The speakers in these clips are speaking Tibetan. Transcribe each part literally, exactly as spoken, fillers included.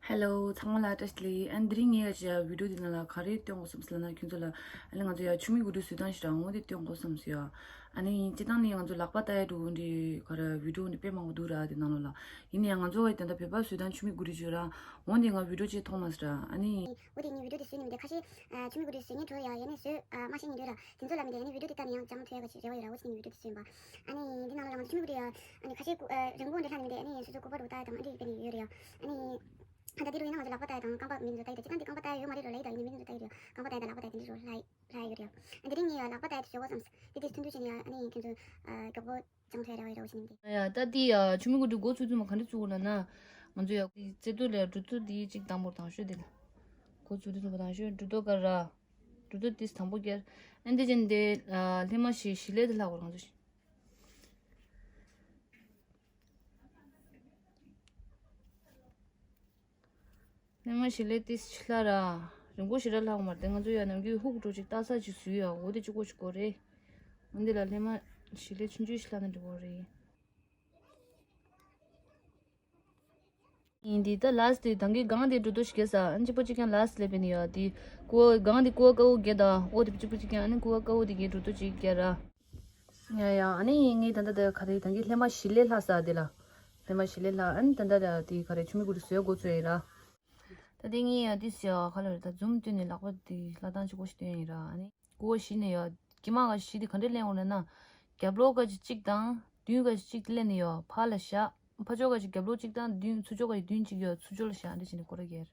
Hello ཚང་མ་ལ་བཀྲ་ཤིས་བདེ་ལེགས། ཨ་ནི་དེ་རིང་ངས་ཡ་བི་ཌིའོ་འདི་ནང་ལ་ག་རེ་སྟོན་དགོས་བསམ་སོང་ལབ་ན། ཁྱོད་ཚོ་ལ་ཨ་ནི་ང་ཚོ་ཡ་ཆུ་མིག་གུ་དུས་བཟོས་སྟངས་ཤིག་ར་འོ་འདི་སྟོན་དགོས་བསམ་སོང་ཡ། ཨ་ནི་སྤྱིར་བཏང་ནི་ང་ཚོ་ལག་པ་ལྟ་ཡ་འགྲོ་འདི་ག་རེ་བི་ཌིའོ་འདི་དཔེ་མང་པོ་འདུག་ར་དེ་ནང་ལོགས་ལ། ཡིན་ནའི་ཡང་ང་ཚོ་ག་ཡ་དེ་འདྲ་བོད་པ་བཟོས་སྟངས་ཆུ་མིག་གུ་དུས་བྱོས་ར་འོ་འདི་ང་བི་ཌིའོ་ཅིག་མཐོང་མ་སོང་ར། ཨ་ནི། འོ་དེ་ངས་བི་ཌིའོ་དེ་བཟོས་ནི་མི་འདུག་ཁ་ཤས་ཨ་ཆུ་མིག་གུ་དུས་བཟོས་ངས་འགྲོ་ཡ་ཡ་ནས་བཟོས་ཨ་མ་ཤེས་ནི་འདུག་ར། དེ་ཚོ་ལ་མི་འདུག་ཨ་ནི་བི་ཌིའོ་དེ་ལྟ་ནས་ཡང་སྦྱང་ཐུབ་ཡ་ག་ཅིག་རེ་བ་ཡོད་ར། འོ་ཅིག་ངས་བི་ཌིའོ་དེ་བཟོས་པ། ཨ་ནི་འདི་ནང་ལོགས་ལ་ང་ཚོ་ཆུ་མིག་གུ་དུས་ཡ་ཨ་ནི་ཁ་ཤས་ཀུ་ཨ་རིང་པོ་འདྲ་ལྷག་ནི་མི་འདུག་ཨ་ནི་སོ་སོ་སྐུ་པར་འདྲ་བཏགས་དང་ཨ་འདྲ་ཡི་བེད་ནི་ཡོད་རེད་ཡ། ཨ་ནི། ད་ལྟ་འདི་རུ་ཡིན་ན་ང་ཚོ་ལག་པ་བཏགས་དང་རྐང་པ་མི་འདུག་ད་ཡི་ད་སྤྱིར་བཏང་འདི་རྐང་པ་བཏགས་ཡོད་མ་རེད་རོ། ལ་ཡི་ད་ཡིན་ནི་མི་འདུག་ད་ཡི་རེད། རྐང་པ་བཏགས་དང་ལག་པ་བཏགས་དེ་འདྲ་རོ་ལ་ཡི་ལ་ཡི་ཡོད་རེད་ཡ། ཨ་དེ་རིང་ངས་ཡ་ལག་པ་བཏགས་དེ་བཟོ་དགོས་བསམ། དེ་དེ་ཐུང་ཐུང་བྱས་ནས་ཡ་ཨ་ནི་ཁྱོད་ཚོ་ཨ་མགྱོགས་པོ་སྦྱང་ཐུབ་ཡ་རེད་བ་ཡོད་ཞིག་ནི་མི་འདུག་ཡ་ད་དེ་ཡ་ཆུ་མིག་གུ་དུས་འགོ་ཚུགས་ཚུགས་མ་ག་འདྲ་ཚུགས་དགོས་ལབ་ན། ང་ཚོ་ཡ་དེ་རྩེ་ཏོ་ལ་འབྲུ་ཏོ་དེ་གཅིག་དང་པོར་དང་ཤོས་དེ་ལ། འགོ་ཚུགས་དུས་ཚུགས་པ་དང་ཤོས་འབྲུ་ཏོ་ག་ར། འབྲུ་ཏོ་དེ་དང་པོ་བསྐྱལ། ཨ་འདི་བྱས་ནས་དེ་ལྷས་མ་ཞི་ཞི་ལས་དེ་ལྷག་དགོས་རེད་ང་ཚོ་ཞི། ལྷས་མ་ཞི་ལས་ཏིས་ཕྱི་ལ་ར། རིང་པོ་ཞེ་དྲག་ལྷག་མ་རེད། ང་ཚོ་ཡ་ནམ་རྒྱུན་ཧུག་འགྲོ་ཅིག་ཏག་ས་ཅིག་བཟོས་ཡ་འོ་དེ་གཅིག་པོ་ཞིག་དགོས་རེད། འོ་འདི་ལ་ལྷས་མ་ཞི་ལས་ཆུང་ཆུང་ཞིག་ལྷག་ན་འགྲིག་གོ་རེད། ཡིན་འདི་ད་ལ་སི་ཏི་དང་གི་གང་དེ་འགྲོ་འདུག་ཞིག་གེ་ས་ཨ་གཅིག་པོ་གཅིག་ཀྱང་ལ་སི་ལས་པའི་ནི་ཡ་དེ་ཀོ་གང་དེ་ཀོ་ཀ་འོ་གེ་ད་འོ་དེ་གཅིག་པོ་གཅིག་ཀྱང་ཨ་ནི་ཀོ་ཀ་འོ་དེ་གེ་འགྲོ་འདུག་ཅིག་གེ་ར། ཡ་ཡ་ཨ་ནི་ངས་ད་ལྟ་ད་ག་རེ་ད་གིན་ལྷས་མ་ཞི་ལས་ལྷག་ས་དེ་ལ། ལྷས་མ་ཞི་ལས་ལྷག་ཨ་ནི་ད་ལྟ་ད་དེ་ག་རེ་ཆུ་མིག་གུ་དུས་བཟོས་འགོ་ཚུགས་ཡིན་ར། ད་དེ་ངས་ཡ་དེ་ཟེར་ཡ་ག་ལ་རེད་ད་ཛུམ་བཏོན་ནས་ལག་པ་དེ་ལྷ་ཐང་ཆུ་གོ་ཞིག་བཏོན་ཡིན་ར། ཨ་ནི་གུ་བ་བཞི་ནས་ཡ་དཀྱིལ་མ་ག་བཞི་དེ་ག་འདྲས་ལེན་འོང་ན་ན། རྒྱབ་ལོགས་ག་ཅིག་གཅིག་དང་མདུན་ག་ཅིག་གཅིག་དེ་ལེན་ནས་ཡ་ཕར་ལ་བཞག་ཕར་ཕྱོགས་ག་ཅིག་རྒྱབ་ལོགས་གཅིག་དང་མདུན་ཚུར་ཕྱོགས་ག་ཅིག་མདུན་གཅིག་ཡ་ཚུར་ཕྱོགས་ལ་བཞག་འདྲ་བྱས་ནས་སྐོར་ར་རྒྱག་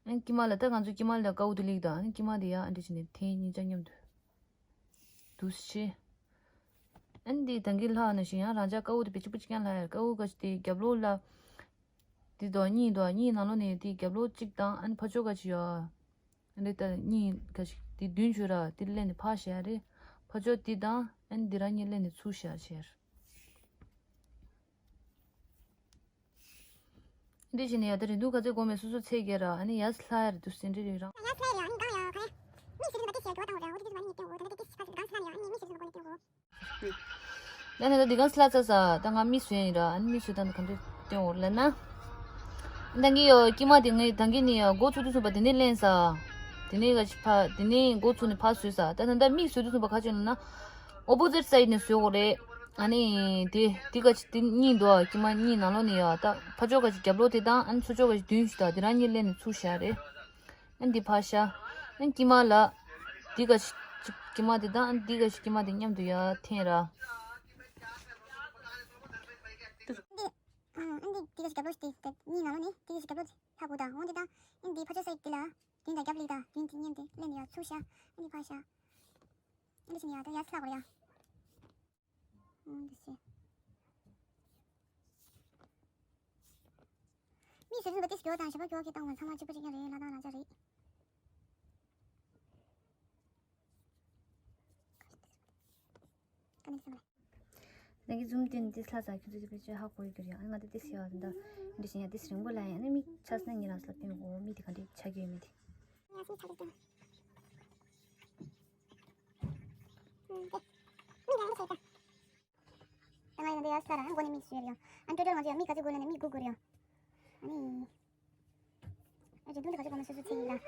ཨ་ནི་དཀྱིལ་མ་ལ་ད་ང་ཚོ་དཀྱིལ་མ་ལ་ཀ་འུ་དེ་ལེགས་དང་ཨ་ནི་དཀྱིལ་མ་དེ་ཡ་ཨ་འདྲ་བྱས་ནས་འཐེན་གཉིས་ཆ་མཉམ་དུ་འདུག་སེ་བྱས། ཨ་ནི་འདི་ད་གིན་ལྷག་ནང་བཞིན་ཡང་རང་ཅག་ཀ་འུ་དེ་བེད་སྤྱོད་པོ་གཅིག་ཀྱང་ལྷག་ཡ་ཀ་འུ་ག་ཅིག་དེ་རྒྱབ་ལོགས་ལ། འདི་དོ་གཉིས་དོ་གཉིས་ནང་ལོགས་ནས་དེ་རྒྱབ་ལོགས་གཅིག་དང་ཨ་ནི་ཕར་ཕྱོགས་ག་ཅིག་ཡོད། ཨ་ནི་ད་གཉིས་ག་ཅིག་དེ་མདུན་ཕྱོགས་ར་དེ་ལེན་ནས་ཕར་བཞག་རེད། ཕར་ཕྱོགས་དེ་དང་ཨ་ནི་འདི་རང་གཉིས་ལེན་ནས་ཚུར་བཞག་བྱས། འདི་བྱས་ནས་ཡ་ད་རིང་དུ་ག་ཚོད་གོ་མེད་སོ་སོ་ཚད་བརྒལ་ར་ཨ་ནི་ཡ་སི་ལྷག་ཡ་རེད་འདུག་སེ་འདྲི་རེད་རང་། ཡ་སི་ལྷག་ཡ་ཨ་ནི་གང་ཡ་ག་རེ། མི་ཞིག་ལ་ཏི་ཞིག་ཡ་གི་བ་དང་བ་ར་འོ་དེ་དུས་མ་ནི་ཡ་སྐྱེ་འོ་ད་ད་ཏི་ཞིག་ག་ཚོད་གང་སི་ལྷག་ཡ་ཨ་ནི་མི་ཞིག་ལ་གོ་ནི་སྐྱེ་འོ། ད་ནི་ད་འདི་ག་སི་ལྷག་ཚར་ས་ད་ང་མི་བཟོས་ཡིན་ར་ཨ་ནི་མི་བཟོས་ད་ནི་ག་འདྲ་སྟོན་འོ་ལ་ན། ད་གི་ཡོ་དཀྱིལ་མ་དེ་ངས་ད་གི་ནི་ཡོ་འགོ་ཚུགས་དུས་ཙམ་པ་དེ་ནས་ལེན་ས། དེ་ནས་ག་ཅིག་ཕ་དེ་ནས་འགོ་ཚུགས་ནས་ཕ་བཟོས་ས་ད་ད་ད་མིག་བཟོས་དུས་ཙམ་པ་ག་ཅིག་ལ་ན། ཨོ་པོ་ཛིཊ་སའིཌ་ནས་བཟོས་འོ་རེད། ཨ་ནི་དེ་དེ་ག་ཅིག་དེ་གཉིས་འདུག་ཨ་དཀྱིལ་མ་གཉིས་ནང་ལོགས་ནས་ཡོ་ད་ཕ་ཕྱོགས་ག་ཅིག་རྒྱབ་ལོགས་དེ་དང་ཨ་ནི་ཚུར་ཕྱོགས་ག་ཅིག་མདུན་ཞིག་དང་དེ་རང་གཉིས་ལེན་ནས་ཚུར་བཞག་རེད། ཨ་ནི་འདི་ཕ་ཤ། ཨ་ནི་དཀྱིལ་མ་ལ། འདི་ག་ཅིག་དཀྱིལ་མ་དེ་དང་ཨ་ནི་འདི་ག་ཅིག་དཀྱིལ་མ་དེ་མཉམ་དུ་ཡ་འཐེན་ར། འདི། ཨ་འདི་འདི་ག་ཞིག་རྒྱབ་ལོགས་ཤིག་དེ་གཉིས་ནང་ལོགས་ནས་འདི་ག་ཞིག་རྒྱབ་ལོགས་ལྷག་དགོས་དང་འོང་འདི་དང་། ཨ་འདི་ཕ་ཆོས་སའི་འདི་ལ། མདུན་དང་རྒྱབ་ལི་དང་མདུན་དེ་མཉམ་དེ་ལེན་ཡ་ཚུར་ཤ། ཨ་འདི་ཕ་ཤ། ཨ་འདི་ཕྱིན་ཡ་ད་ཡ་ཚ་ལྷག་དགོས་ཡ། ཨ་འདི་ཤེ། མིག་ཟུར་ཟུར་བ་ཏིས་མགྱོགས་དང་ཞབས་པ་མགྱོགས་ཀྱི་བཏང་བ་ཚང་མ་གཅིག་པ་གཅིག་རྐྱང་རེད་ལ་དང་རང་ཅག་རེད། ཀ་ནས་སམ་ལ། ནང་གི་ཛུམ་སྟོན་ཏིས་ལྷ་ས་ཁྱོད་ཚོ་དེ་བེད་སྤྱོད་ཧ་གོ་ཡོད་ཀྱི་རེད། ཨ་ང་དེ་ཏིས་ཡ་འདི་འདྲ་འདི་བཞིན་ཡ་ཏིས་རིང་པོ་ལ་ཡ་ཨ་ནི་མིག་ཆགས་སྣང་ཉེ་རང་ས་ལ་སྟོན་གོ་མིག་དེ་ག་འདྲས་ཆགས་ཀྱི་ཡོད་མེད་དེ། ཡ་སི་ཆགས་ཀྱི་སྟོན། ཨུམ་དེ། མིག་རང་ལ་ཆགས་ཀྱི། ད་ང་ཡང་འདི་ཡར་སླར་ཨ་མགོ་ནས་མིག་བཟོས་རེད་ཡ། ཨ་ནི་ཏོ་ཏོ་ང་ཚོ་ཡ་མིག་ག་ཚོད་དགོས་ན་ནས་མིག་དགུ་དགོས་རེད་ཡ། ཨ་ནི། ཨ་ཅེ་དུང་དུ་ག་ཚོད་དགོས་ན་སོ་སོ་ཚེ་ཡིན་ལ།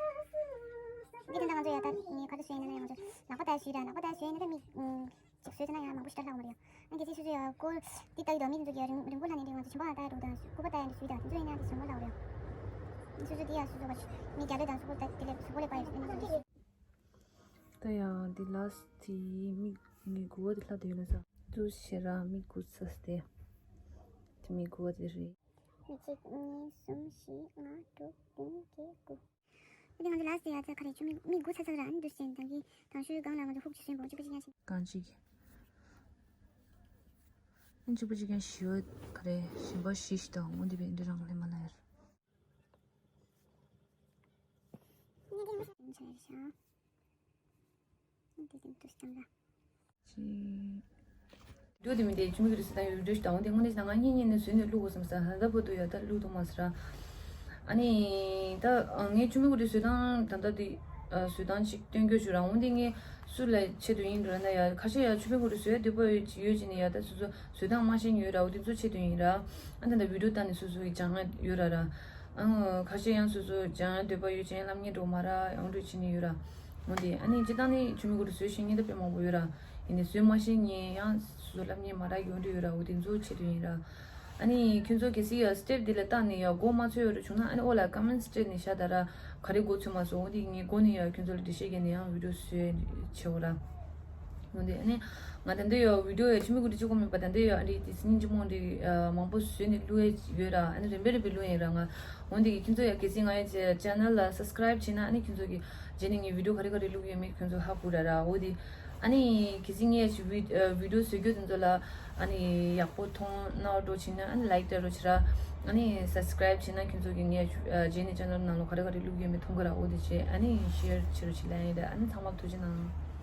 འདི་དེ་འདྲ་ང་ཚོ་ཡ་ད་ངས་ག་ཚོད་བཟོས་ཡིན་ན་ཡང་ང་ཚོ་ལག་པ་ད་བཟོས་ར་ལག་པ་ད་བཟོས་ཡིན་ན་ད་མིག་ཅིག་བཟོས་ཚེ་ན་ཡང་མང་པོ་ཞིག་ད་ལྷག་མ་རེད་ཡ། ཨ་གལ་སྲིད་སོ་སོ་ཡ་སྐོར་འདི་ལྟ་ཡི་དོ་མི་དེ་ཚོ་གི་རིང་རིང་པོ་ལྷག་ནས་འདི་ང་ཚོ་ཞིམ་པ་ད་ཡ་འགྲོ་ད་སྐུ་པ་ད་ཡ་འདི་བཟོས་ད་དེ་ཚོ་ཡིན་ན་འདི་ཞིམ་པོ་ལྷག་རེད་ཡ། སོ་སོ་འདི་ཡ་སོ་སོ་ག་ཚོད་མིག་རྒྱབ་ལོགས་དང་སོ་སོ་ད་དེ་ལས་སོ་སོ་ལས་པ་ཡ་སོ་སོ་འདི་ཚོ་འདི། ད་ཡང་འདི་ལ་སི་ཊི་མིག་ངའི་མགོ་བོ་དེ་ལྷ་དེ་ཡོད་ན་ས་དུ་ཞེ་ར་མིག་དགུ་ཚ་སྟེ། དེ་མིག་མགོ་བོ་དེ་རེད། མི་གཅིག་གཉིས་གསུམ་བཞི་ལྔ་དྲུག་བདུན་བརྒྱད་དགུ། ད་དེ་ང་ཚོ་ལ་སི་ཊི་ཡ་ཚ་ག་རེ་ཆུ་མིག་མིག་དགུ་ཚ་ཚ་ར་ཨ་ནི་འདུག་སེ་དང་གི་དང་ཤོས་སྒང་ལ་ང་ཚོ་ཧུག་ཅིག་སོན་པོ་གཅིག་པ་གཅིག་ཡང་ཞིག་གང་ཅིག་ཨ་གཅིག་པ་གཅིག་ཡང་ཞི་བ་ག་རེ་ཞིམ་པ་ཞི་ཞི་དང་འོ་འདི་བས་འདི་རང་ལས་མ་ལ་ཡར། འདི་དེ་འདུག་སྟངས་ལ། བིདིའོ་དེ་མི་དེ་ཆུ་མིག་གི་རིགས་སུ་བཏང་ཡོད་བིདིའོ་ཞིག་དང་འོ་དེ་དངོས་གནས་ང་གཉིས་གཉིས་ནས་བཟོས་ནས་བླུག་དགོས་བསམ་ས་ད་ལྟ་བར་དུ་ཡ་ད་བླུག་ཐུབ་མ་སོང་ར། ཨ་ནི་ད་ངས་ཆུ་མིག་གི་རིགས་བཟོས་སྟངས་ད་ལྟ་དེ་ བཟོ་སྟངས་ཅིག་སྟོན་རྒྱུ་ཞུ་ར། འོན་ཏེ་ངས་སུ་ལ་ཆེད་དུ་ཡིན་འགྲོ་ན་ཡ། ཁ་ཤས་ཡ་ཆུ་བེ་གུ་རུ་བཟོས་འདོད་པ་ཡོད་ཡོད་ཅིག་ནི་ཡ། ད་སོ་སོ་བཟོ་སྟངས་མ་ཤེས་ཡོད་ར། འོ་དེ་ཚོ་ཆེད་དུ་ཡིན་ར། ཨ་ད་ད་བི་ཌིའོ་བཏང་ནས་སོ་སོ་གི་སྦྱང་ཡ་ཡོད་ར་ར། ཨང་ཁ་ཤས་ཡང་སོ་སོ་སྦྱང་ཡ་འདོད་པ་ཡོད་ཅན་བསླབ་མཁན་འགྲོ་མ་ར་ཡོང་འགྲོ་བྱེད་ནི་ཡོད་ར། འོ་དེ་ཨ་ནི་སྤྱི་བཏང་ནི་ཆུ་མིག་གུ་རུ་བཟོས་ཤེས་མཁན་ད་དཔེ་མང་པོ་ཡོད་ར། ཡིན་ནི་བཟོས་མ་ཤེས་མཁན་ཡང་སོ་སོ་བསླབ་མཁན་མ་རག་ཡོང་འགྲོ་ཡོད་ར། འོ་དེ་ཚོ་ཆེད་དུ་ཡིན་ར། ཨ་ནི་ཁྱོད་ཚོ་གལ་སྲིད་ཡ་སི་ཊེབ་འདི་ལ་བལྟས་ནས་ཡ་མགོ་མ་ཚོས་ཡོད་ར་བྱུང་ན། ཨ་ནི་འོ་ལ་ཀོ་མེན་ཊི་སྤྲད་ནས་བཞག་ད་ར། ག་རེ་མགོ་ཚོས་མ་སོང་། འོ་དེ་ངས་མགོ་ནས་ཡ་ཁྱོད་ཚོ་ལ་འགྲེལ་བཤད་རྒྱག་ནས་ཡང་བི་ཌིའོ་བཟོས་བྱེད་འོ་ར། འོ་དེ་ཨ་ནི་ང་ད་ལྟ་ཡ་བི་ཌིའོ་ཡ་ཆུ་མིག་གུ་རུ་གཅིག་པོ་མིན་པ་ད་ལྟ་ཡ་ཨ་རི་དེ་སྙིང་རྗེ་མོ་འདི་མང་པོ་བཟོས་ནས་བླུགས་ཡ་ཡོད་ར། ཨ་ནི་རིམ་པས་རིམ་པས་བླུགས་ཡ་ཡིན་ར་ང་། འོ་དེ་ཁྱོད་ཚོ་ཡ་གལ་སྲིད་ང་ཡ་ཅེ་ནལ་ལ་སབ་སི་ཀ་རའིབ་བྱས་ན། ཨ་ནི་ཁྱོད་ཚོ་གི་རྗེས་ནས་ངས་བི་ཌིའོ་ག་རེ་ག་རེ་བླུགས་ཡོད་མེད་ཁྱོད་ཚོ་ཧ་གོ་ར་ར། འོ་དེ། ཨ་ནི་གལ་སྲིད་ངས་བི་ཨ་བི་ཌིའོ་བཟོ་རྒྱུ་དེ་ཚོ་ལ་ཨ་ནི་ཡག་པོ་མཐོང་གནང་འགྲོ་བྱས་ན། ཨ་ནི་ལའིཀ་སྤྲད་རོགས་བྱེད་ར། ཨ་ནི་སབ་སི་ཀ་རའིབ་བྱས་ན་ཁྱོད་ཚོ་གི་ངས་ཨ་རྗེས་ནས་ཅེ་ནལ་ནང་ལོགས་ག་རེ་ག་རེ་བླུགས་ཡོད་མེད་མཐོང་གི་ར། འོ་དེ་བྱས་ཨ་ནི་ཤེར་བྱེད་རོགས་བྱེད་ལབ་ཡིན་ར། ཨ་ནི་ཚང་མ་ཐུགས་རྗེ་གནང་།